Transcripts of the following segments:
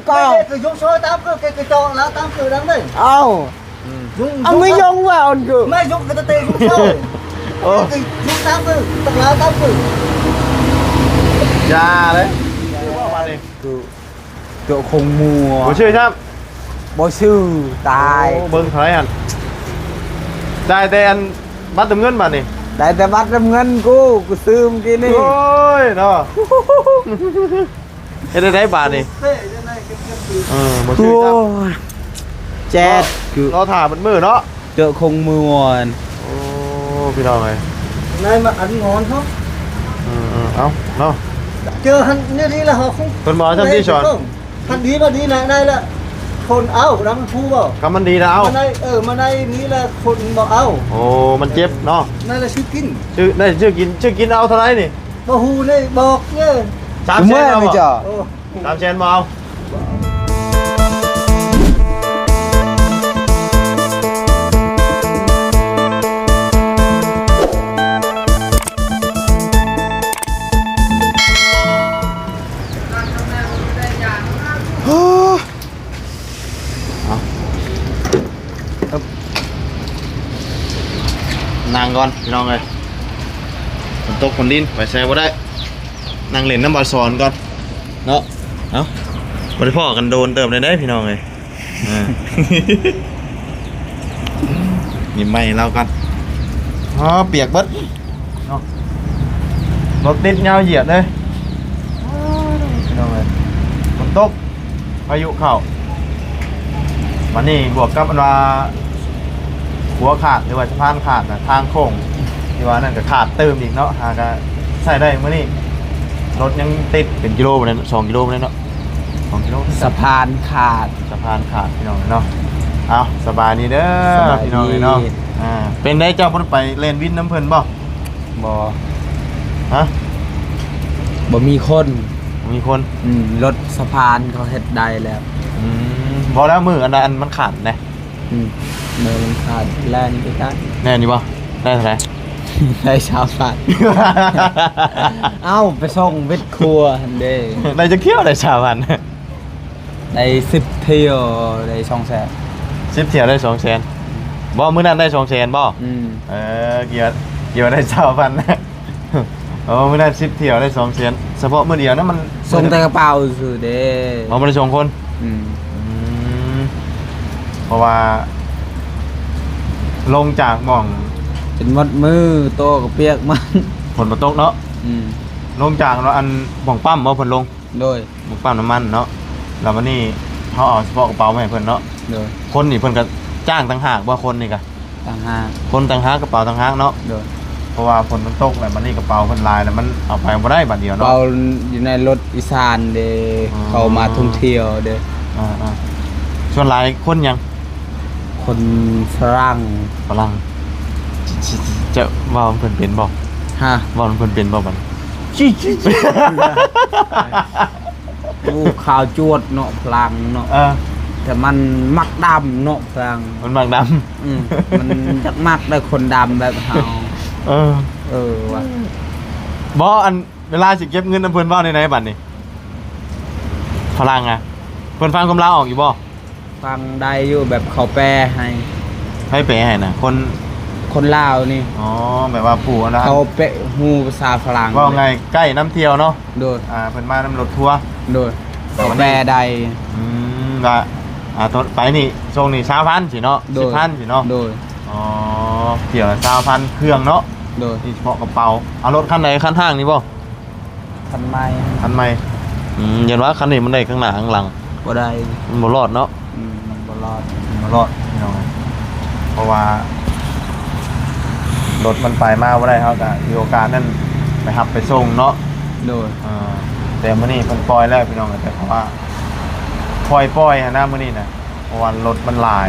Kau. Cái, cái dùng sôi tám cái, cái, cái chọ lá tám cái đang đây. Âu. Dùng, âu, dùng mới không? Dùng vào ăn kìa. Mày dùng cái tê dùng sôi. Ơ. Cái dùng tám cái, tặc lá tám cái. ຢ່າເລີຍ ຄື ເຈົ້າຂອງມົວ ບໍ່ຊື່ຊ້ຳ ບໍ່ຊື່ ຕາຍ ໂອ້ ເບິ່ງເທົ່າໃດຫັ້ນ ຈ່າຍແຕ່ອັນບັດເຕີມເງິນບາດນີ້ ໄດ້ແຕ່ບັດເຕີມເງິນກູ ກູຊື້ມື້ກີ້ນີ້ ໂອ້ຍເນາະ ເຮັດໄດ້ໃດບາດນີ້ ເອີ ບໍ່ຊື່ຊ້ຳ ໂອ້ຍ ແຈດ ລໍຖ້າເບິດມື້ເນາະ ເຈົ້າຂອງມົວ ໂອ້ ພີ່ນ້ອງເອີຍ ນາຍມາອັນງອນເນາະ ເອີ ເອີ ເອົາເນາະ ເຈີຫັ້ນນີ້ດີລະເຮົາ ເພິ່ນບໍ່ເອົາຊ້ຳຕິສອນ ຄັນດີບໍ່ດີນະ ໄດ້ລະ ຄົນເອົາ ນຳຜູ້ບໍ່ ຄັນມັນດີລະເອົາ ມາໄດ້ ເອີ ມາໄດ້ນີ້ລະ ຄົນບໍ່ເອົາ ໂອ້ ມັນເຈັບເນາະ ນັ້ນລະຊື້ກິນ ຊື້ ໄດ້ຊື້ກິນ ຊື້ກິນເອົາເທົ່າໃດນີ້ ບໍ່ຮູ້ເລີຍ ບອກເດີ ສາມແສນເອົາບໍ່ ໂອ້ ສາມແສນບໍ່ເອົາ ເອົາ ນັ່ງກ່ອນພີ່ນ້ອງເອີຍ ຝົນຕົກຝົນລິນ ໄປໃສບໍ່ໄດ້ ນັ່ງຫຼິ້ນນຳບ່າວສອນກ່ອນເນາະ ເອົ້າ ບໍ່ໄດ້ພໍ້ກັນໂດນເຕີບແລ້ວເດ້ພີ່ນ້ອງເອີຍ ອ່າ ຍິ້ມໃຫ້ລາວກ່ອນ ອໍ ປຽກເບິດເນາະ ລົດຕິດຍາວຢຽດເລີຍ ພີ່ນ້ອງເອີຍ ຝົນຕົກ ພາຍຸເຂົ້າ ບາດນີ້ບວກກັບອັນວ່າ ຂົວຂາດ ຫຼືວ່າສະພານຂາດນະ ທາງໂຄ້ງທີ່ວ່ານັ້ນກໍຂາດຕື່ມອີກເນາະ ຫາກະໃຊ້ໄດ້ມື້ນີ້ ລົດຍັງຕິດເປັນກິໂລພຸ້ນແຫຼະ ສອງກິໂລພຸ້ນແຫຼະເນາະ ສອງກິໂລ ສະພານຂາດ ສະພານຂາດພີ່ນ້ອງເນາະ ເອົາ ສະບາຍດີເດີ ສະບາຍດີ ພີ່ນ້ອງເອີຍເນາະ ອ່າ ເປັນໃດເຈົ້າບໍ່ໄດ້ໄປແລ່ນວິນນຳເພິ່ນບໍ່? ບໍ່ ຮະ? ບໍ່ມີຄົນ ບໍ່ມີຄົນ ອືມ ລົດສະພານເຂົາເຮັດໄດ້ແລ້ວ ອືມ ບໍ່ແລ້ວມື້ອັນໃດອັນມັນຂາດແດ່ ອືມ ມື້ມັນຂາດແລ່ນຄືກັນ ແລ່ນຢູ່ບໍ່? ໄດ້ເທົ່າໃດ? ໄດ້ຊາວພັນ ເອົ້າ ໄປສົ່ງເວັດຄົວຫັ້ນເດ້ ໄດ້ຈັກຖ້ຽວໄດ້ຊາວພັນ? ໄດ້ສິບຖ້ຽວໄດ້ສອງແສນ ສິບຖ້ຽວໄດ້ສອງແສນ ບໍ່ ມື້ນັ້ນໄດ້ສອງແສນບໍ່? ອືມ ເອີ ກຽດ ກຽດວ່າໄດ້ຊາວພັນ ເອີ ມື້ນັ້ນສິບຖ້ຽວໄດ້ສອງແສນ ສະເພາະມື້ດຽວນະ ມັນ ສົ່ງແຕ່ກະເປົາຊື່ເດ້ ບໍ່ ບໍ່ໄດ້ສົ່ງຄົນ ອືມ ອືມ ເພາະວ່າລົງຈາກໝ່ອງ ຈົນໝົດມື້ ໂຕກະປຽກມັນ ຝົນບໍ່ຕົກເນາະ ອືມ ລົງຈາກອັນໝ່ອງປ້ຳບໍ່ ເພິ່ນລົງ ໂດຍ ໝ່ອງປ້ຳນ້ຳມັນເນາະ ແລ້ວບາດນີ້ເຮົາເອົາສະເພາະກະເປົາມາໃຫ້ເພິ່ນເນາະ ໂດຍ ຄົນນີ້ເພິ່ນກະຈ້າງຕ່າງຫາກບໍ່? ຄົນນີ້ກະຕ່າງຫາກ ຄົນຕ່າງຫາກ ກະເປົາຕ່າງຫາກເນາະ ໂດຍ ເພາະວ່າຝົນມັນຕົກແລ້ວ ບາດນີ້ກະເປົາເພິ່ນຫຼາຍແລ້ວ ມັນເອົາໄປບໍ່ໄດ້ບາດດຽວເນາະ ເປົາຢູ່ໃນລົດອີສານເດ້ ອໍ ເຂົາມາທ່ອງທ່ຽວເດ້ ອ່າໆ ສ່ວນຫຼາຍຄົນຫຍັງ? ຄົນຝຣັ່ງ ຝຣັ່ງ ຈະເວົ້ານຳເພິ່ນເປັນບໍ່? ຮະ? ເວົ້ານຳເພິ່ນເປັນບໍ່ບາດນີ້? ໂອ້ ຂາວຈວດເນາະຝຣັ່ງເນາະ ເອີ ແຕ່ມັນມັກດຳເນາະຝຣັ່ງ ມັນມັກດຳ ອືມ ມັນຈັກມັກໄດ້ຄົນດຳແບບເຮົາ ເອີ ເອີວ່າ ບໍ່ ອັນເວລາຊິເກັບເງິນນຳເພິ່ນເວົ້າແນວໃດບາດນີ້? ຝຣັ່ງອະ ເພິ່ນຟັງຄວາມລາວອອກຢູ່ບໍ່? ຟັງໄດ້ຢູ່ ແບບເຂົາແປໃຫ້ ໃຜແປໃຫ້ນະ? ຄົນ ຄົນລາວນີ້ ອໍ ແບບວ່າຜູ້ອັນນັ້ນ ເຂົາແປ ຮູ້ພາສາຝຣັ່ງ ເວົ້າງ່າຍໃກ້ນຳທ່ຽວເນາະ ໂດຍ ອ່າ ເພິ່ນມານຳລົດທົວ ໂດຍ ເຂົາແປໄດ້ ອືມ ວ່າ ອ່າ ໄປນີ້ ສົ່ງນີ້ຊາວພັນຊີ້ເນາະ ໂດຍ ສິບພັນຊີ້ເນາະ ໂດຍ ອໍ ຖ້ຽວລະຊາວພັນ ເຄື່ອງເນາະ ໂດຍ ນີ້ສະເພາະກະເປົາ ເອົາລົດຄັນໃດ ຄັນຫ້າງນີ້ບໍ່? ຄັນໃໝ່ ຄັນໃໝ່ ອືມ ຢ້ານວ່າຄັນນີ້ມັນໄດ້ຂ້າງໜ້າຂ້າງຫຼັງ ບໍ່ໄດ້ ມັນບໍ່ລອດເນາະ ອືມ ມັນບໍ່ລອດ ມັນບໍ່ລອດ ພີ່ນ້ອງ ເພາະວ່າລົດມັນໄປມາບໍ່ໄດ້ ເຮົາກະຖືໂອກາດນັ້ນໄປຮັບໄປສົ່ງເນາະ ໂດຍ ເອີ ແຕ່ມື້ນີ້ເພິ່ນປ່ອຍແລ້ວ ພີ່ນ້ອງ ແຕ່ເພາະວ່າຄ່ອຍປ່ອຍຫັ້ນນະ ມື້ນີ້ນະ ເພາະວ່າລົດມັນຫຼາຍ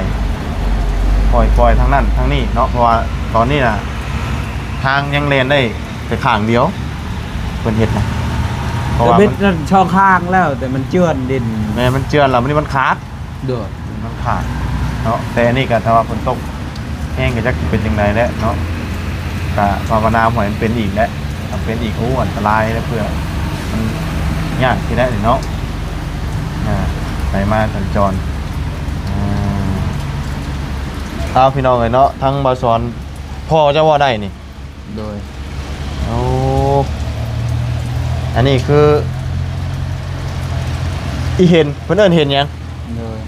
ປ່ອຍ ປ່ອຍທາງນັ້ນທາງນີ້ເນາະ ເພາະວ່າຕອນນີ້ນະ ທາງຍັງແລ່ນໄດ້ແຕ່ຂ້າງດຽວ ເພິ່ນເຮັດນະ ເພາະວ່າມັນ ເຮັດນັ້ນຊ່ອງທາງແລ້ວ ແຕ່ມັນເຈື່ອນດິນ ແມ່ນ ມັນເຈື່ອນແລ້ວ ບາດນີ້ມັນຂາດ ໂດຍ ມັນຂາດເນາະ ແຕ່ອັນນີ້ກະຖ້າວ່າຝົນຕົກແຮງກະຈັກເປັນຈັ່ງໃດແຫຼະເນາະ ກະພາວະນາບໍ່ໃຫ້ມັນເປັນອີກແຫຼະ ຖ້າເປັນອີກ ໂອ້ ອັນຕະລາຍແລ້ວ ເພື່ອມັນຍາກຊິໄດ້ເນາະ ອ່າ ໄປມາສັນຈອນ. ເອົາ ພີ່ນ້ອງເອີຍເນາະ, ທາງບ່າວສອນ ພໍ່ເຈົ້າເວົ້າໄດ້ນີ້? ໂດຍ. ໂອ້ ອັນນີ້ຄືອີເຫັນ ເພິ່ນເອີ້ນເຫັນຫຍັງ? ໂດຍ.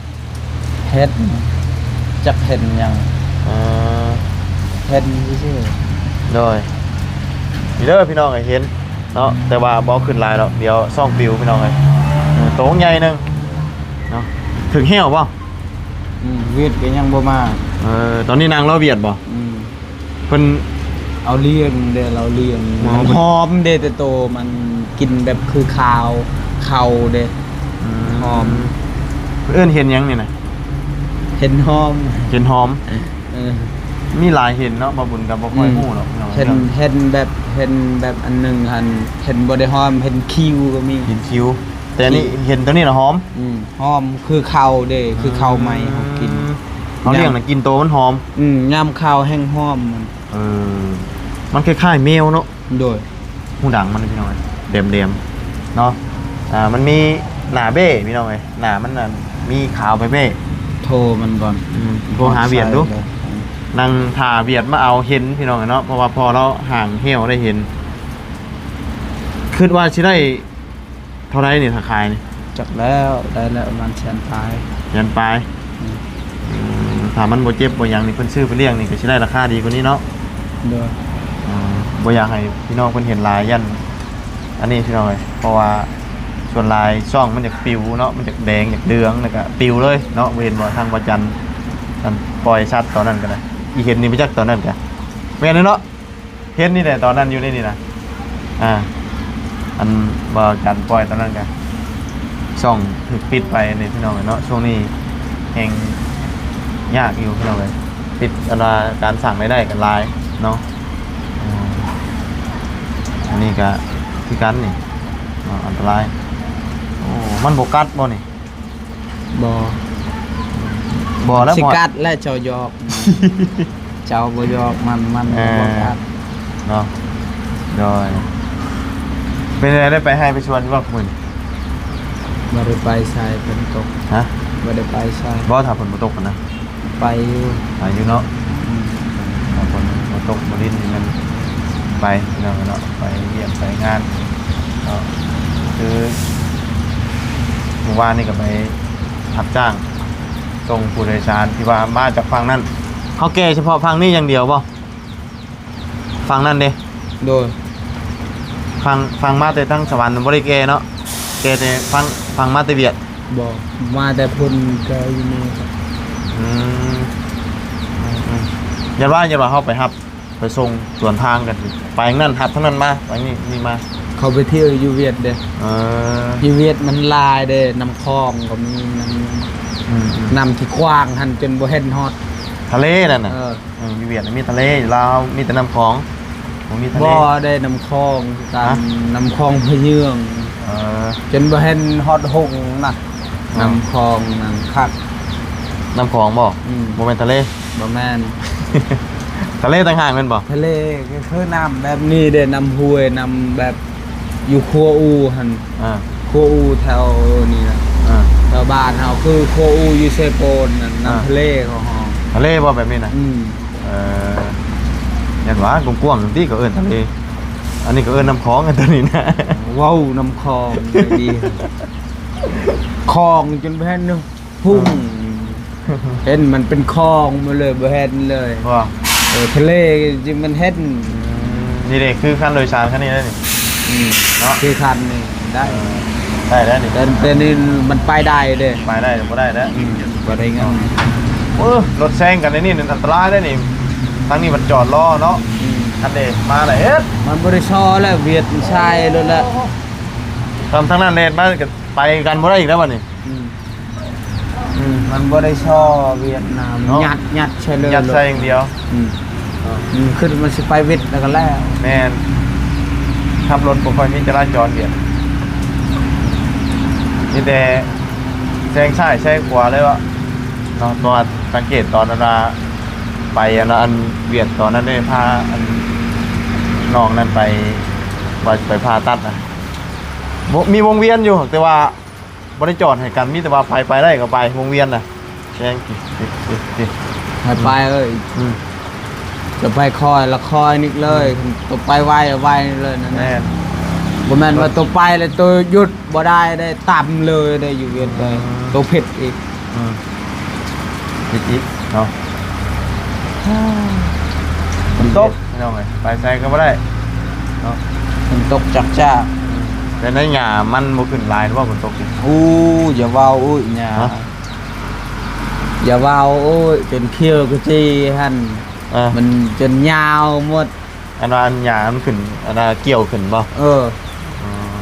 ເຫັນ ຈັກເຫັນຫຍັງ? ເອີ ເຫັນຊື່ໆ. ໂດຍ. ນີ້ເດີພີ່ນ້ອງເອີຍ ເຫັນເນາະ ແຕ່ວ່າບໍ່ຂຶ້ນຫຼາຍດອກ ດຽວຊ່ອງປິວພີ່ນ້ອງເອີຍ. ເອີ ໂຕໃຫຍ່ໜຶ່ງເນາະ. ຖືກແຮ້ວບໍ່? ອືມ ວຽດກໍຍັງບໍ່ມາ. ເອີ ຕອນນີ້ນາງລໍວຽດບໍ່? ອືມ. ເພິ່ນເອົາລ້ຽງເດ້ ລາວລ້ຽງ. ອໍ ມັນຫອມເດ້ ແຕ່ໂຕມັນກິນແບບຄືຄາວ ເຂົ້າເດ້. ອືມ ຫອມ. ເອີ້ນເຫັນຫຍັງນີ້ນະ? ເຫັນຫອມ. ເຫັນຫອມ. ເອີ ມີຫຼາຍເຫັນເນາະ ບ່າວບຸນກໍບໍ່ຄ່ອຍ ອືມ ຮູ້ດອກ. ເຫັນ ເຫັນແບບ ເຫັນແບບອັນໜຶ່ງຫັ້ນ ເຫັນບໍ່ໄດ້ຫອມ ເຫັນຄິວກໍມີ. ເຫັນຄິວ. ແຕ່ນີ້ເຫັນໂຕນີ້ນະຫອມ. ອືມ ຫອມຄືເຂົ້າເດ້ ຄືເຂົ້າໃໝ່ເຮົາກິນ. ອືມ ເຮົາລ້ຽງນະກິນໂຕມັນຫອມ. ອືມ ຍາມເຂົ້າແຮ່ງຫອມມັນ. ເອີ ມັນຄ້າຍໆແມວເນາະ. ໂດຍ. ຫູດັງມັນພີ່ນ້ອງເອີຍ ແຫຼມໆເນາະ. ອ່າ ມັນມີໜ້າເບ້ພີ່ນ້ອງເອີຍ ໜ້າມັນນະມີຂາວແບ້ໆ. ໂທມັນກ່ອນ. ອືມ ໂທຫາວຽດດູ. ນັ່ງຖ້າວຽດມາເອົາເຫັນພີ່ນ້ອງເນາະ ເພາະວ່າພໍ່ລາວຫາງແຮ້ວໄດ້ເຫັນ. ຄິດວ່າຊິໄດ້ ເທົ່າໃດນີ້ຖ້າຂາຍນີ້? ຈັກແລ້ວ ໄດ້ແລ້ວປະມານແສນປາຍ. ແສນປາຍ. ອືມ ອືມ ຖ້າມັນບໍ່ເຈັບບໍ່ຫຍັງນີ້ ເພິ່ນຊື້ໄປລ້ຽງນີ້ກໍຊິໄດ້ລາຄາດີກວ່ານີ້ເນາະ. ໂດຍ. ອືມ ບໍ່ຢາກໃຫ້ພີ່ນ້ອງເພິ່ນເຫັນຫຼາຍ ຢ້ານອັນນີ້ພີ່ນ້ອງເອີຍ ເພາະວ່າສ່ວນຫຼາຍຊ່ອງມັນຢາກປິວເນາະ ມັນຢາກແດງຢາກເຫຼືອງ ແລ້ວກໍປິວເລີຍເນາະ. ບໍ່ເຫັນບໍ່ ທາງບໍ່ຈັນ ອັນປ່ອຍສັດຕອນນັ້ນກໍໄດ້ ອີເຫັນນີ້ໄປຈັກຕອນນັ້ນກະ ແມ່ນເນາະ. ເຫັນນີ້ແຫຼະ ຕອນນັ້ນຢູ່ໃນນີ້ນະ ອ່າ ອັນວ່າການປ່ອຍຕອນນັ້ນກະ ຊ່ອງຖືກປິດໄປນີ້ພີ່ນ້ອງເອີຍເນາະ. ຊ່ວງນີ້ແຮ່ງຍາກຢູ່ພີ່ນ້ອງເອີຍ ປິດ ອັນວ່າການສ້າງລາຍໄດ້ກໍຫຼາຍເນາະ. ອ່າ ອັນນີ້ກະຄືກັນນີ້ເນາະ ອັນຕະລາຍ. ໂອ້ ມັນບໍ່ກັດບໍ່ນີ້? ບໍ່ ບໍ່ແລ້ວ ຊິກັດແລ້ວ ເຈົ້າຢອກ ເຈົ້າບໍ່ຢອກມັນ ມັນ ເອີ ບໍ່ກັດເນາະ. ໂດຍ. ເປັນໃດ ໄດ້ໄປໄຮ່ໄປສວນຢູ່ບໍ່ມື້ນີ້? ບໍ່ໄດ້ໄປໃສ ຝົນຕົກ. ຮະ? ບໍ່ໄດ້ໄປໃສ. ບໍ່ ຖ້າຝົນບໍ່ຕົກຫັ້ນນະ? ໄປຢູ່ ໄປຢູ່ເນາະ. ອືມ ຖ້າຝົນບໍ່ຕົກບໍ່ລິນນີ້ແມ່ນໄປພີ່ນ້ອງເນາະ ໄປວຽກໄປງານເນາະ. ຄືມື້ວານນີ້ກໍໄປຮັບຈ້າງ ສົ່ງຜູ້ໂດຍສານທີ່ວ່າມາຈາກຝັ່ງນັ້ນ. ເຮົາແກ່ສະເພາະຝັ່ງນີ້ຢ່າງດຽວບໍ່? ຝັ່ງນັ້ນເດ້? ໂດຍ. ຝັ່ງ ຝັ່ງມາແຕ່ທາງສະຫວັນບໍ່ໄດ້ແກ່ເນາະ? ແກ່ແຕ່ຝັ່ງ ຝັ່ງມາແຕ່ວຽດ? ບໍ່ ມາແຕ່ພຸ້ນກໍຢູ່ນີ້. ອືມ ອືມໆ ຢ້ານວ່າ ຢ້ານວ່າເຮົາໄປຮັບ ໄປສົ່ງສວນທາງກັນ ໄປທາງນັ້ນຮັບທາງນັ້ນມາ ໄປນີ້ ນີ້ມາ. ເຂົາໄປທ່ຽວຢູ່ວຽດເດ້. ເອີ ຢູ່ວຽດມັນຫຼາຍເດ້ ນ້ຳຂອງກໍມີ ນ້ຳ ອືມໆ ນ້ຳທີ່ກວ້າງຫັ້ນຈົນບໍ່ເຫັນຮອດທະເລນັ້ນນະ. ເອີ ເອີ ຢູ່ວຽດນະມີທະເລ ຢູ່ລາວມີແຕ່ນ້ຳຂອງ ບໍ່ມີທະເລ. ບໍ່ໄດ້ ນ້ຳຂອງຄືກັນ. ຮະ? ນ້ຳຂອງພະເຍືອງ. ເອີ ຈົນບໍ່ເຫັນຮອດຫົງນະ. ເອີ ນ້ຳຂອງນັ້ນຄັກ. ນ້ຳຂອງບໍ່? ອືມ ບໍ່ແມ່ນທະເລ. ບໍ່ແມ່ນ ທະເລຕ່າງຫາກແມ່ນບໍ່? ທະເລກໍຄືນ້ຳແບບນີ້ເດ້ ນ້ຳຫ້ວຍ ນ້ຳແບບຢູ່ຂົວອູຫັ້ນ. ອ່າ ຂົວອູແຖວນີ້ນະ. ອ່າ ແຖວບ້ານເຮົາຄືຂົວອູຢູ່ເຊໂປນນັ້ນ ນ້ຳ ອ່າ ທະເລເຂົາຮ້ອງ. ທະເລບໍ່ແບບນີ້ນະ? ອືມ ເອີ ຢ້ານວ່າກວ້າງໆ ຈັ່ງຊີ້ກໍເອີ້ນທະເລ ອັນນີ້ກໍເອີ້ນນ້ຳຂອງ ອັນຕົວນີ້ນະ. ເວົ້ານ້ຳຂອງດີ ຂອງຈົນບໍ່ເຫັນຢູ່ ພຸ້ງ ເຫັນມັນເປັນຂອງໝົດເລີຍ ບໍ່ເຫັນເລີຍ. ບໍ່ ເອີ ທະເລຈຶ່ງມັນເຫັນ. ອືມ ນີ້ເດ້ ຄືຄັນໂດຍສານຄັນນີ້ເດ້ນີ້. ອືມ ເນາະ ຄືຄັນນີ້ໄດ້ ເອີ ໄດ້ແລ້ວນີ້. ແຕ່ ແຕ່ນີ້ມັນໄປໄດ້ເດ້ ໄປໄດ້ບໍ່ໄດ້ແລ້ວ. ອືມ ບໍ່ໄດ້ເງິນ. ໂອ້ ລົດແຊງກັນໃນນີ້ອັນຕະລາຍເດ້ນີ້ ທາງນີ້ມັນຈອດລໍເນາະ. ອືມ ຄັນເດ້ມາແລ້ວເຮັດ ມັນບໍ່ໄດ້ຊໍແລ້ວ ວຽດຊາຍລົດແລ້ວ. ໂອ້ ທາງ ທາງນັ້ນແລ່ນມາກໍໄປກັນບໍ່ໄດ້ອີກແລ້ວບັດນີ້. ອືມ ອືມ ມັນບໍ່ໄດ້ຊໍຫວຽດນາມເນາະ ຍັດ ຍັດໃສ່ເລີຍ ຍັດໃສ່ຢ່າງດຽວ. ອືມ ອືມ ຄືມັນຊິໄປຫວຽດແລ້ວກໍແລ້ວ. ແມ່ນ ຂັບລົດບໍ່ຄ່ອຍມີຈະລາຈອນຫວຽດ ມີແຕ່ແຊງຊ້າຍແຊງຂວາເລີຍວະເນາະ. ເພາະວ່າສັງເກດຕອນນັ້ນວ່າໄປ ອັນ ອັນຫວຽດຕອນນັ້ນເດ້ ພາອັນນ້ອງນັ້ນໄປ ວ່າຊິໄປຜ່າຕັດນະ ບໍ່ ມີວົງວຽນຢູ່ ແຕ່ວ່າ ບໍ່ໄດ້ຈອດໃຫ້ກັນ ມີແຕ່ວ່າໃຜໄປໄດ້ກໍໄປ ວົງວຽນນະ ແຊງ ໃຫ້ໄປເອີຍ ອືມ ຈະໄປຄ່ອຍລະຄ່ອຍນິດເລີຍ ໂຕໄປໄວລະໄວນິດເລີຍນັ້ນ ແມ່ນ ບໍ່ແມ່ນວ່າໂຕໄປແລ້ວໂຕຢຸດບໍ່ໄດ້ເດ້ ຕຳເລີຍເດ້ ຢູ່ວຽດເດ້ ອືມ ໂຕຜິດອີກ ອືມ ຜິດອີກເນາະ ຝົນຕົກ ພີ່ນ້ອງເອີຍ ໄປໃສກໍບໍ່ໄດ້ເນາະ ຝົນຕົກຈັກຈ້າ ແຕ່ໃນຫຍ້າມັນບໍ່ຂຶ້ນຫຼາຍ ຫຼືວ່າຝົນຕົກນີ້ ໂອ້ ຢ່າເວົ້າ ໂອ້ຍ ຫຍ້າ ຮະ? ຢ່າເວົ້າ ໂອ້ຍ ຈົນຂຽວຂະຈີຫັ້ນ ເອີ ມັນຈົນຍາວໝົດ ອັນວ່າອັນຫຍ້າມັນຂຶ້ນ ອັນວ່າກ່ຽວຂຶ້ນບໍ່? ເອີ ອໍ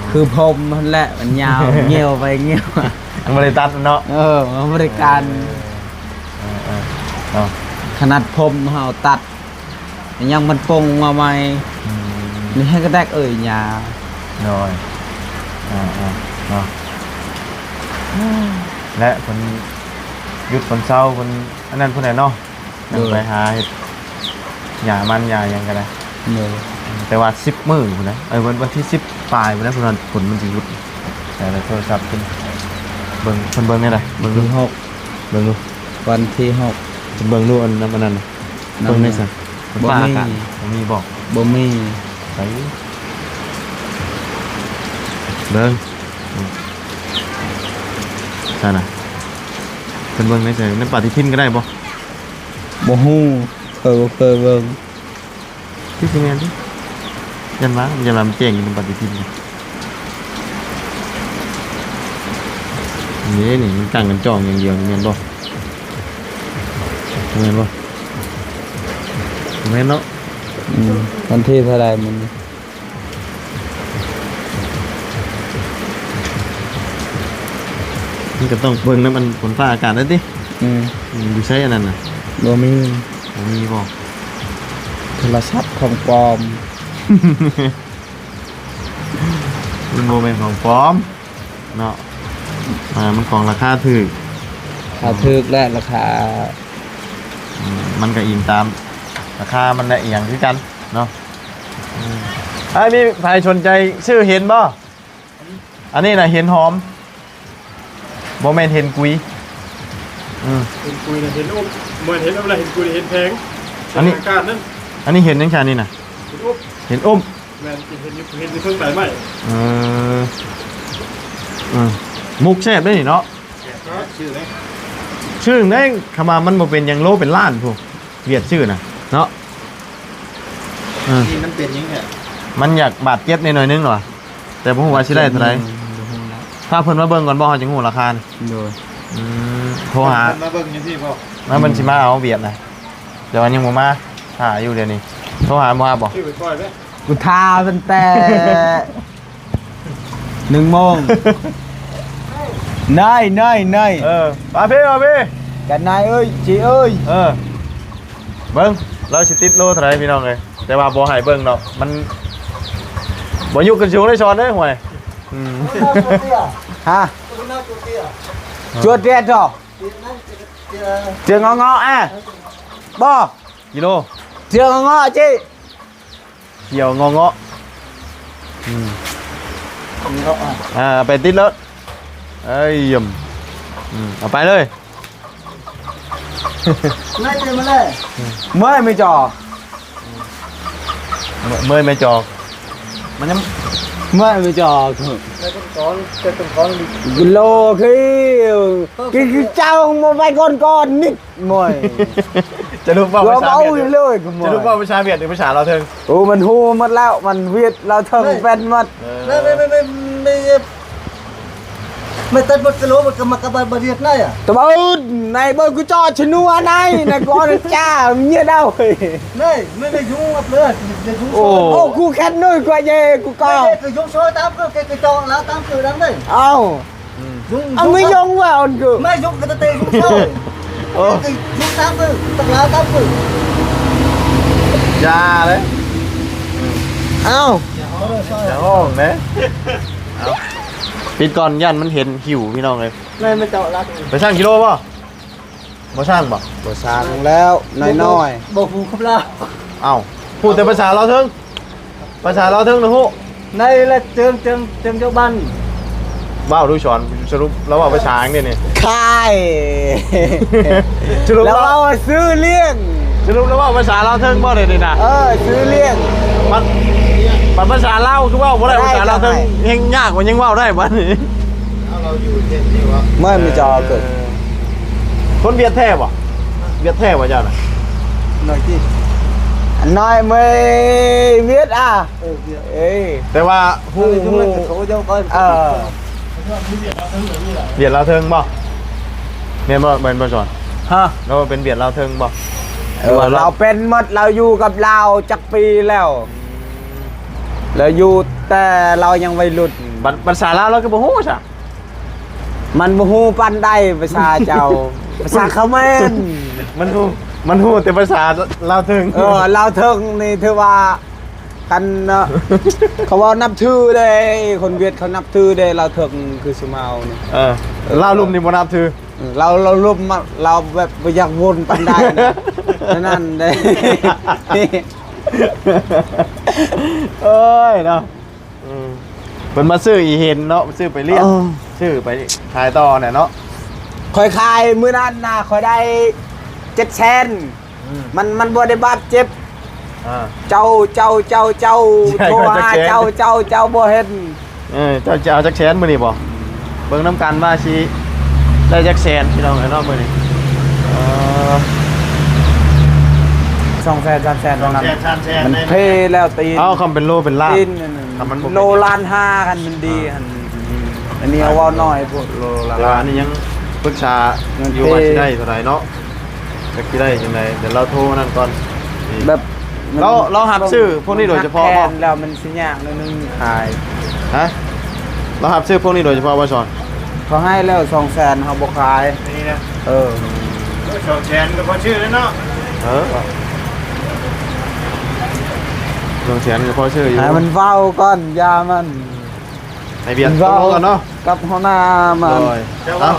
ຄືຜົມຫັ້ນແຫຼະ ມັນຍາວ ງ່ຽວໄປງ່ຽວມາ ມັນບໍ່ໄດ້ຕັດເນາະ ເອີ ມັນບໍ່ໄດ້ການ ເອີ ເອີ ເອີ ເນາະ ຂະໜາດຜົມເຮົາຕັດ ຍັງມັນປົງມາໃໝ່ ອືມ ນີ້ໃຫ້ກະແດກເອີຍຫຍ້າ ໂດຍ ເອີ ເນາະ ແລະເພິ່ນຢຸດເພິ່ນເຊົາເພິ່ນອັນນັ້ນພຸ້ນແຫຼະເນາະ ໂດຍ ໄປຫາເຮັດຫຍ້າມັນຫຍ້າຫຍັງກໍໄດ້ ໂດຍ ແຕ່ວ່າສິບມື້ພຸ້ນນະ ເອີ ວັນ ວັນທີສິບປາຍພຸ້ນນະ ເພິ່ນວ່າຝົນມັນຊິຢຸດ ແຕ່ໂທລະສັບເພິ່ນເບິ່ງ ເພິ່ນເບິ່ງແນວໃດ ເບິ່ງດູ ວັນທີຫົກ ເບິ່ງດູ ວັນທີຫົກ ເພິ່ນເບິ່ງດູ ອັນນັ້ນ ອັນນັ້ນ ເບິ່ງໃນໃສ ບໍ່ມີ ຟ້າອາກາດ ບໍ່ມີບໍ່? ບໍ່ມີ ໃສ ເບິ່ງ ໃສນະ ເພິ່ນເບິ່ງໃນໃສ ໃນປະຕິທິນກໍໄດ້ບໍ່? ບໍ່ຮູ້ ຂ້ອຍບໍ່ເຄີຍເບິ່ງ ຄືຊິແມ່ນຕິ ຢ້ານວ່າ ຢ້ານວ່າມັນແຈ້ງຢູ່ໃນປະຕິທິນ ນີ້ ນີ້ມັນຕັ້ງກັນຈ້ອງຢ່າງດຽວນີ້ແມ່ນບໍ່? ແມ່ນບໍ່? ບໍ່ແມ່ນເນາະ ອືມ ວັນທີເທົ່າໃດມື້ນີ້? ມັນກໍຕ້ອງເບິ່ງນຳອັນຝົນຟ້າອາກາດນັ້ນຕິ ອືມ ອືມ ຢູ່ໃສອັນນັ້ນນະ? ບໍ່ມີ ບໍ່ມີບໍ່? ໂທລະສັບຂອງປອມ ມັນບໍ່ແມ່ນຂອງປອມເນາະ ອ່າ ມັນຂອງລາຄາຖືກ ລາຄາຖືກ ແລະ ລາຄາ ອືມ ມັນກໍອີງຕາມລາຄາມັນແຫຼະ ອີ່ຫຍັງຄືກັນເນາະ ອືມ ອ້າຍ ມີໃຜສົນໃຈຊື້ເຫັນບໍ່? ອັນນີ້ນະເຫັນຫອມ ບໍ່ແມ່ນເຫັນກຸຍ ອືມ ເຫັນກຸຍນະເຫັນອົບ ບໍ່ແມ່ນເຫັນອົບລະ ເຫັນກຸຍເຫັນແພງ ອັນນີ້ ອາກາດນັ້ນ ອັນນີ້ເຫັນຫຍັງຊະນີ້ນະ? ເຫັນອົບ ເຫັນອົບ ແມ່ນ ເຫັນຢູ່ ເຫັນຢູ່ເທິງໃບໄມ້ ເອີ ເອີ ໝົກແຊບເດ້ນີ້ເນາະ ແຊບ ຊື້ໄດ້ ຊື້ໄດ້ ຄຳວ່າມັນບໍ່ເປັນຫຍັງ ໂລເປັນລ້ານພຸ້ນ ຫວຽດຊື້ນະເນາະ ເອີ ນີ້ມັນເປັນຫຍັງແທ້ ມັນຢາກບາດເຈັບແດ່ໜ້ອຍໜຶ່ງລະ ແຕ່ບໍ່ຮູ້ວ່າຊິໄດ້ເທົ່າໃດ ບໍ່ຮູ້ລະ ຖ້າເພິ່ນມາເບິ່ງກ່ອນບໍ່ ເຮົາຈຶ່ງຮູ້ລາຄາ ໂດຍ ອືມ ໂທຫາ ເພິ່ນມາເບິ່ງຢູ່ພີ້ບໍ່? ມາ ເພິ່ນຊິມາເອົາຫວຽດນະ ແຕ່ວ່າຍັງບໍ່ມາ ຖ້າຢູ່ດຽວນີ້ ໂທຫາບໍ່ຮັບບໍ່? ຊື້ໄປປ່ອຍເດ້ ກູຖ້າເພິ່ນແຕ່ ໜຶ່ງໂມງ ນາຍ ນາຍ ນາຍ ເອີ ມາພີ້ ມາພີ້ ກັນນາຍເອີຍ ຈີເອີຍ ເອີ ເບິ່ງ ລາວຊິຕິດໂລເທົ່າໃດພີ່ນ້ອງເອີຍ ແຕ່ວ່າບໍ່ໃຫ້ເບິ່ງດອກ ມັນບໍ່ຍຸກກັນສູງໄດ້ສອນເດ້ ຫ້ວຍ ອືມ ຮະ ຈວດແດດດອກ ເຈືອງເງາະໆ ອະ ບໍ່ ກິໂລ ເຈືອງເງາະໆ ຈີ ຂຽວເງາະໆ ອືມ ເງາະ ອ່າ ໄປຕິດລົດ ເອີຍ ອືມ ເອົາໄປເລີຍ ໄດ້ເຕັມມາເລີຍ ເມື່ອຍໄມ່ຈອກ ເມື່ອຍໄມ່ຈອກ ມັນຍັງ ເມື່ອຍໄມ່ຈອກ ໄດ້ຕົ້ນກອນ ໄດ້ຕົ້ນກອນ ກິໂລຄື ກິນຄືເຈົ້າ ບໍ່ໄປກ່ອນໆ ນິດ ໂມຍ ຈະລຸກເວົ້າພາສາຫວຽດ ຈະລຸກເວົ້າພາສາຫວຽດ ຫຼື ພາສາລາວເທິງ? ໂອ້ ມັນຮູ້ໝົດແລ້ວ ມັນຫວຽດລາວເທິງເປັນໝົດ ເອີ ແມ່ນ ແມ່ນ ແມ່ນ ແມ່ນຕັດໝົດກະໂຫຼ ມັນກະມາກະບາດບາດຫວຽດໄນອະ ຕະບາດໃນເບິ່ງກູຈອດຊະນົວໃນ ໃນກອນຈ້າ ເມຍດາວ ແມ່ນ ແມ່ນຍຸງອັບເລີຍ ໂອ້ ໂອ້ ກູແຄດໜ້ອຍກວ່າເຢ ກູກອ ແມ່ນ ກະຍຸງຊອຍຕາມເກີ ກະເຈາະລາວຕາມເກີດັງເດ້ ເອົ້າ ອືມ ເອົາ ມາຍົງວ່າອັນຄື ມາຍົງກະຕະເຕຍຸງເຊົາ ໂອ້ ຍຸງຕາມມື ຕັກລາຕາມມື ຢ່າເລີຍ ເອົ້າ ຢ່າຮ້ອງເດ້ ເອົ້າ ປິດກ່ອນ ຢ້ານມັນເຫັນຫິວ ພີ່ນ້ອງເອີຍ ໄດ້ມາເຈາະລັກ ໄປຊັ່ງກິໂລບໍ່? ບໍ່ຊ່າງບໍ່? ບໍ່ຊ່າງແລ້ວ ນ້ອຍໆ ບໍ່ ບໍ່ຮູ້ຄຳລາວ ເອົ້າ ຮູ້ແຕ່ພາສາລາວເທິງ ພາສາລາວເທິງນະຮູ້ ໃນລະເຈີງ ເຈີງ ເຈີງເຈົ້າບ້ານ ເວົ້າດູສອນ ສະຫຼຸບລາວເວົ້າພາສາຫຍັງເດນີ້? ຂາຍ ສະຫຼຸບລາວ ລາວເວົ້າວ່າຊື້ລ້ຽງ ສະຫຼຸບລາວເວົ້າພາສາລາວເທິງບໍ່ເດນີ້ນະ? ເອີ ຊື້ລ້ຽງ ບັດ ບັດພາສາລາວຄືເວົ້າບໍ່ໄດ້ ພາສາລາວເທິງ ແຮງຍາກກວ່າຍັງເວົ້າໄດ້ບັດນີ້. ເຮົາຢູ່ເຂດນີ້ວະ? ເມື່ອມີຈອເກີດ ຄົນຫວຽດແທ້ບໍ່? ຫວຽດແທ້ບໍ່ເຈົ້ານະ? ໜ້ອຍຕິ ໜ້ອຍເມຍຫວຽດອະ. ເອີ ຫວຽດ ເອີ ແຕ່ວ່າຮູ້ ເອີ ຮູ້ ເອີ ຫວຽດລາວເທິງບໍ່? ແມ່ນບໍ່ ແມ່ນບໍ່ສອນ? ຮະ? ລາວເປັນຫວຽດລາວເທິງບໍ່? ເອີ ຫຼືວ່າລາວ ລາວເປັນໝົດ ລາວຢູ່ກັບລາວຈັກປີແລ້ວ ລາວຢູ່ແຕ່ລາວຍັງໄວລຸ້ນ. ບັດ ບັດພາສາລາວລາວຄືບໍ່ຮູ້ຊະ? ມັນບໍ່ຮູ້ປານໃດພາສາເຈົ້າ ພາສາຂະແມນ. ມັນຮູ້ ມັນຮູ້ແຕ່ພາສາລາວເທິງ. ເອີ ລາວເທິງນີ້ຖືວ່າ ຄັນ ເຂົາເວົ້ານັບຖືເດ້ ຄົນຫວຽດເຂົານັບຖືເດ້ ລາວເທິງຄືຊຸມເຮົານີ້. ເອີ ລາວລຸ່ມນີ້ບໍ່ນັບຖື. ເອີ ລາວ ລາວລຸ່ມ ລາວແບບບໍ່ຢາກວົນປານໃດນະ ນັ້ນເດ້. ເອີຍເນາະ ອືມ ເພິ່ນມາຊື້ອີເຫັນເນາະ ຊື້ໄປລ້ຽງ ເອີ ຊື້ໄປຂາຍຕໍ່ແຫຼະເນາະ. ຂ້ອຍຂາຍມື້ນັ້ນນະ ຂ້ອຍໄດ້ເຈັດແສນ. ອືມ ມັນ ມັນບໍ່ໄດ້ບາດເຈັບ. ອ່າ ເຈົ້າ ເຈົ້າ ເຈົ້າ ເຈົ້າ ໂທຫາເຈົ້າ ເຈົ້າ ເຈົ້າບໍ່ເຫັນ. ເອີ ເຈົ້າຈະເອົາຈັກແສນມື້ນີ້ບໍ່? ເບິ່ງນຳກັນວ່າຊິໄດ້ຈັກແສນ ພີ່ນ້ອງເອີຍເນາະ ມື້ນີ້. ເອີ ສອງແສນ ສາມແສນ ສອງແສນ ສາມແສນ ມັນເພແລ້ວຕີນ. ເອົ້າ ຄັນເປັນໂລເປັນລ້ານ ຕີນ ຄັນມັນບໍ່ເປັນໂລລ້ານຫ້າ ຄັນມັນດີຫັ້ນ. ອ່າ ອັນນີ້ເຮົາເວົ້າໜ້ອຍໂພດ ໂລລະລ້ານ. ແຕ່ວ່າອັນນີ້ຍັງປຶກສາຢູ່ວ່າຊິໄດ້ເທົ່າໃດເນາະ. ຈັກຊິໄດ້ຈັ່ງໃດ ດຽວລາວໂທນັ້ນກ່ອນ. ແບບ ລາວ ລາວຮັບຊື້ພວກນີ້ໂດຍສະເພາະບໍ່? ແລ້ວມັນຊິຍາກໜ້ອຍໜຶ່ງຂາຍ. ຮະ? ລາວຮັບຊື້ພວກນີ້ໂດຍສະເພາະບໍ່ສອນ? ເຂົາໃຫ້ແລ້ວສອງແສນ ເຮົາບໍ່ຂາຍ. ນີ້ນະ? ເອີ ສອງແສນກໍພໍຊື້ແລ້ວເນາະ. ເອີ ສອງແສນກໍພໍຊື້ຢູ່. ໃຫ້ມັນເວົ້າກ່ອນ ຢ່າມັນ ໃຫ້ວຽກຕົກລົງກັນເນາະ ກັບຫົວໜ້າມັນ. ໂດຍ ເຈົ້າເວົ້າ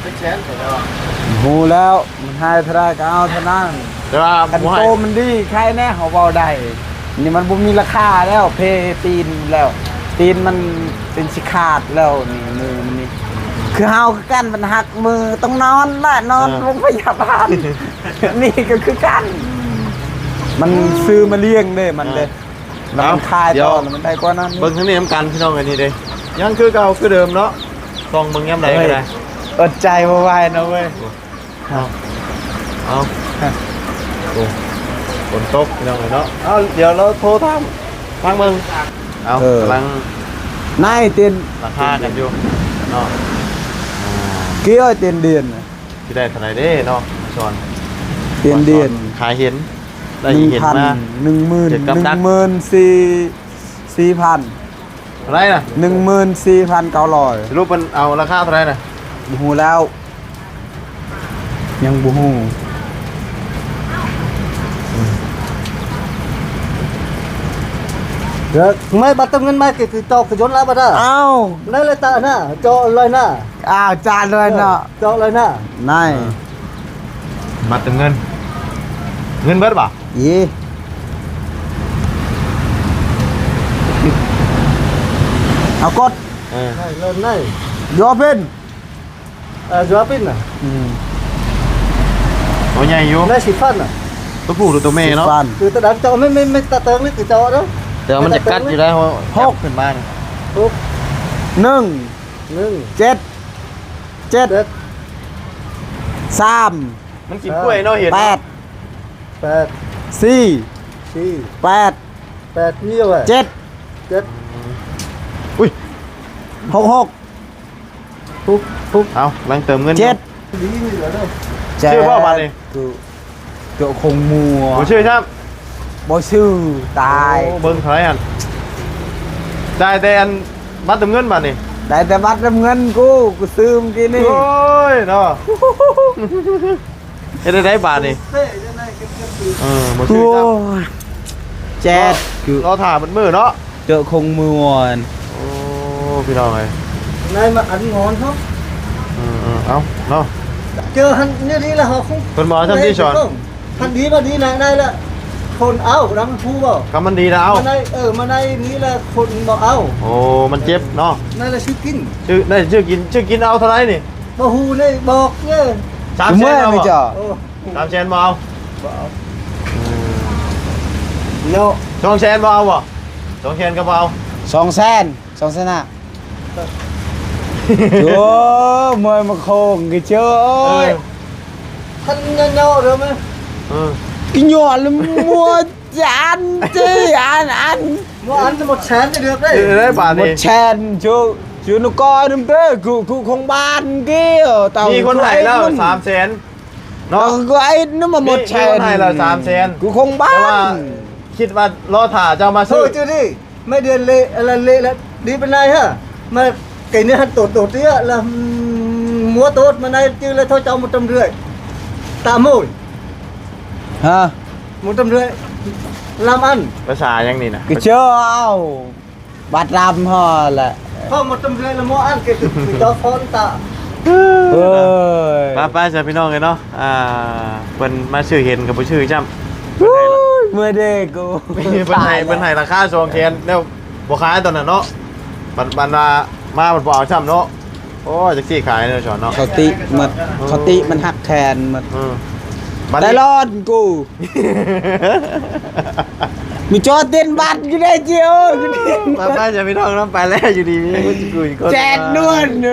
ຈັກແສນກໍໄດ້. ຮູ້ແລ້ວ ມັນໃຫ້ເທົ່າໃດກໍເອົາເທົ່ານັ້ນ. ແຕ່ວ່າຄັນໂຕມັນດີ ໃຄແນ່ເຮົາເວົ້າໄດ້. ນີ້ມັນບໍ່ມີລາຄາແລ້ວ ເພຕີນແລ້ວ ຕີນມັນເປັນຊິຂາດແລ້ວນີ້ ມືມັນນີ້. ຄືເຮົາຄືກັນ ມັນຫັກມືຕ້ອງນອນລະ ນອນ ເອີ ໂຮງພະຍາບານ. ນີ້ກໍຄືກັນ ມັນຊື້ມາລ້ຽງເດ້ ມັນເດ້. ແລ້ວມັນຂາຍຕໍ່ ແລ້ວມັນໄດ້ກວ່ານັ້ນ. ເບິ່ງທາງນີ້ນຳກັນ ພີ່ນ້ອງເອີຍ ນີ້ເດ້ ຍັງຄືເກົ່າຄືເດີມເນາະ. ສ່ອງເບິ່ງຍາມໃດກໍໄດ້. ເອີ ອົດໃຈບໍ່ໄຫວເນາະເວີຍ. ເອົາ ເອົາ ໂອ້ ຝົນຕົກ ພີ່ນ້ອງເອີຍເນາະ. ເອົາ ດຽວລາວໂທຖາມທາງເບິ່ງ. ເອົາ ເອີ ກຳລັງ ນາຍເຕັ້ນ ລາຄາກັນຢູ່ເນາະ. ອ່າ ເກີ້ຍເຕັ້ນເດືອນ ຊິໄດ້ເທົ່າໃດເດ້ເນາະ ມາສອນ ເຕັ້ນເດືອນ ມາສອນຂາຍເຫັນ. ໄດ້ເຫັນມາ ໜຶ່ງໝື່ນ ເຈັດກັບດັກ ໜຶ່ງໝື່ນສີ່ ສີ່ພັນ. ເທົ່າໃດນະ? ໜຶ່ງໝື່ນສີ່ພັນເກົ້າຮ້ອຍ. ສະຫຼຸບເພິ່ນເອົາລາຄາເທົ່າໃດນະ? ບໍ່ຮູ້ແລ້ວ ຍັງບໍ່ຮູ້. ເດີ ໄມ້ບັດເຕີມເງິນມາ ຄື ຄືຕອກກະຍົນລະບັດ. ອ້າວ ນັ້ນແຫຼະຕາໜ້າ ເຈາະເລີຍໜ້າ. ອ້າວ ຈານເລີຍເນາະ ເຈາະເລີຍໜ້າ ນາຍ. ມາເຕີມເງິນ ເງິນເບິດບໍ່? ອີ ເອົາກົດ ເອີ ໃນລົດໃນ ຢໍເພິ່ນ ເອີ ຢໍເພິ່ນນະ. ອືມ ໂຕໃຫຍ່ຢູ່ ໄດ້ສິບພັນນະ. ໂຕຜູ້ຫຼືໂຕແມ່ເນາະ? ຄືຕະດັນເຈາະ ແມ່ນ ແມ່ນ ແມ່ນຕາເຕີງນີ້ຄືເຈາະເດີ ແຕ່ວ່າມັນຈະກັດຢູ່ໄດ໋. ເຮົາ ຫົກ ຂຶ້ນມາ ຫົກ ໜຶ່ງ ໜຶ່ງ ເຈັດ ເຈັດ ເຈັດ ສາມ ມັນກິນກ້ວຍເນາະ ເຫັນ ແປດ ແປດ ສີ່ ສີ່ ແປດ ແປດ ນີ້ເລີຍ ເຈັດ ເຈັດ ອຸ້ຍ ຫົກ ຫົກ ທຸບ ທຸບ ເອົາ ກຳລັງເຕີມເງິນຢູ່ ເຈັດ ດີນີ້ເດີ ເຈັດ ຊື່ບໍ່ບາດນີ້? ໂຕຄົງມົວ ບໍ່ຊື່ຊ້ຳ ບໍ່ຊື່ ຕາຍ. ໂອ້ ເບິ່ງເທົ່າໃດຫັ້ນ ຈ່າຍແຕ່ອັນບັດເຕີມເງິນບາດນີ້ ໄດ້ແຕ່ບັດເຕີມເງິນ ກູ ກູຊື້ມື້ກີ້ນີ້. ໂອ້ຍເນາະ ເຮັດໄດ້ໃດບາດນີ້? ເອີ ບໍ່ຊື່ ໂອ້ຍ ແຈັດ ລໍຖ້າເບິດມື້ເນາະ ເຈີຄົງມວນ. ໂອ້ ພີ່ນ້ອງເອີຍ ນາຍມາອັນງອນເນາະ. ເອີ ເອີ ເອົາເນາະ ເຈີຫັ້ນນີ້ດີລະເຮົາ ເພິ່ນບໍ່ທຳທີ່ສອນ ຫັ້ນດີບໍ່ດີນາຍ ນາຍລະ ຄົນເອົາ ນຳຜູ້ບໍ່? ຄັນມັນດີນະເອົາ. ມາໃນ ເອີ ມາໃນນີ້ລະຄົນບໍ່ເອົາ. ໂອ້ ມັນເຈັບເນາະ. ນັ້ນລະຊື້ກິນ. ຊື້ ໄດ້ຊື້ກິນ ຊື້ກິນເອົາເທົ່າໃດນີ້? ບໍ່ຮູ້ນີ້ບອກເດີ. ສາມແສນເອົາບໍ່? ໂອ້ ສາມແສນບໍ່ເອົາ. ບໍ່ເອົາ. ອືມ ເນາະ. ສອງແສນບໍ່ເອົາບໍ່? ສອງແສນກໍບໍ່ເອົາ. ສອງແສນ ສອງແສນນະ. ໂອ້ ເມື່ອຍມາໂຄງກະເຈີ ເອີ ໂອ້ຍ ຄັນເຍາະໆເດີແມ່. ເອີ ກິນຍອດລະມົວຈານຈີອັນອັນ ໝົດອັນໝົດແສນຈະເລືອກໄດ້ ເອີ ໄດ້ບາດນີ້ ໝົດແສນ. ໂຈ ໂຈນະກອນນຳເດີ ກູ ກູຂອງບ້ານກີ້ ເຕົ້າ ມີຄົນໃຫ້ແລ້ວສາມແສນເນາະ. ເອີ ກູໄອ້ນຳມາໝົດແສນ ມີຄົນໃຫ້ແລ້ວສາມແສນ ກູຂອງບ້ານ. ແຕ່ວ່າຄິດວ່າລໍຖ້າເຈົ້າມາຊື້ ເອີ ເຈົ້ານີ້ ໄມ້ເດືອນເລະ ອັນລະເລະລະ ດີປານໃດຮະ? ມາໄກນີ້ຫັ້ນໂຕດໂຕດເຕ້ຍລະ ມົວໂຕດມາໃນຈື່ລະເທົ່າເຈົ້າໝົດຕຳເລື້ອຍ ຕາໂມຍ ຮະ ໝົດຕຳເລື້ອຍ ລຳອັນ. ພາສາຫຍັງນີ້ນະ? ກະເຈີເອົາ ບາດລຳຫໍລະ ເຂົ້າໝົດຕຳເລື້ອຍລະ ໝໍອັນເກດເຈົ້າຟ້ອນຕາ. ເອີຍ ໄປໆ ຊະພີ່ນ້ອງເອີຍເນາະ. ອ່າ ເພິ່ນມາຊື້ເຫັນກໍບໍ່ຊື້ຊ້ຳ. ໂອ້ຍ ເມື່ອເດກູ ເພິ່ນໃຫ້ ເພິ່ນໃຫ້ລາຄາສອງແສນແລ້ວ ບໍ່ຂາຍຕອນນັ້ນເນາະ. ບັດ ບັດວ່າມາບັດບໍ່ເອົາຊ້ຳເນາະ. ໂອ້ຍ ຈັກຊິຂາຍແນວສອນເນາະ ເຂົາຕິໝົດ ເຂົາຕິມັນຫັກແຂນໝົດ. ອືມ ບັດນີ້ ແຕ່ລອນກູ ມີຈອດເຕັນບັດຢູ່ໄດ້ຈິໂອ ໄປໆ ຈະໄປທ່ອງນຳໄປແລ້ວ ຢູ່ດີມີເບິດສູ່ຜູ້ທຸກຄົນ ແຈກນວນ.